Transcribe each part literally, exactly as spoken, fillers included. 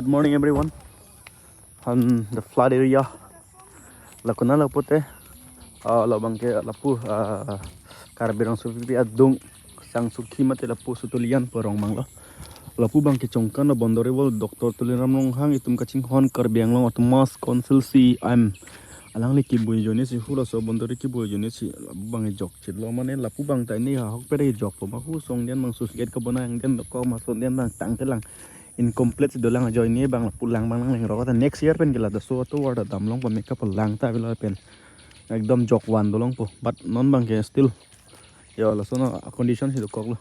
Good morning, everyone. On the flood area. Lakuna lapu te, ah, labang ke lapu, ah, Karbi Rongsopi adung sang sukhi mate lapu Sutulian porong manglo. Lapu bang ke chongkan lo Honorable Doctor Tuliram Ronghang itum kachinghon Karbi Anglong Autonomous Council C E M. Alangli kibui ajoine si hula so Honorable kibui ajoine si lapu bang jok chit lo mane lapu bang ta ini ha hok pere jok po ma hu song den bang sus gate ka bona yang den ko ma son den bang tang telang incomplete si dolang ajoine bang lapu lang bang lang leng rok ta next year pen ke la da so to war da damlong po make up lang ta bila pen ekdom jok wan dolong po but non bang ke still yo laso no condition si dokok lo.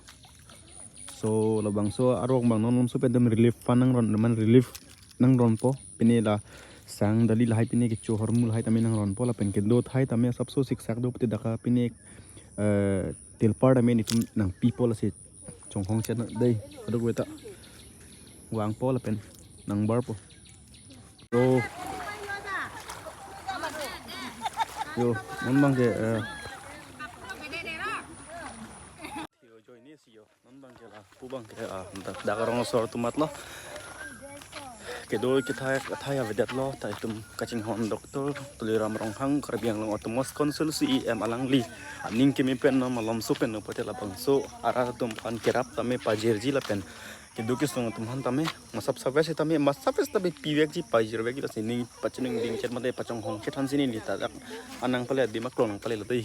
So labangso arong bang non lamso pen dem relief fund nang ron man relief nang ron po pine la sang dali lahai pine kecho hormu lahai tame nang ron po lapen kedo thai tame sapso siksak do pute daka pine eh, tilpar tame nitum nangpi po lasi chonghong chet dei kaduk weta wang po lapen nang bar po. Yo. Yo, non bang ke eh, yo join ni si yo. Non bang ke lapu bang ke ah dak dak rong sor tumat lo. Kedo kethai kethai avedet lo ta itum kachinghon Doctor Tuliram Ronghang Karbi Anglong Autonomous Council C E M alangli aning kimi pen no malom so pen no pate labangso arat atum aphan kerap tame pajirji lapen kedo kesung atum aphan tame masap sabes tame masap sabes tame pivekji pajirvekji lasi ning pachiningding chet mate pachonghong chet than si neli ta dak anang pale dima klong nang pale lo dei.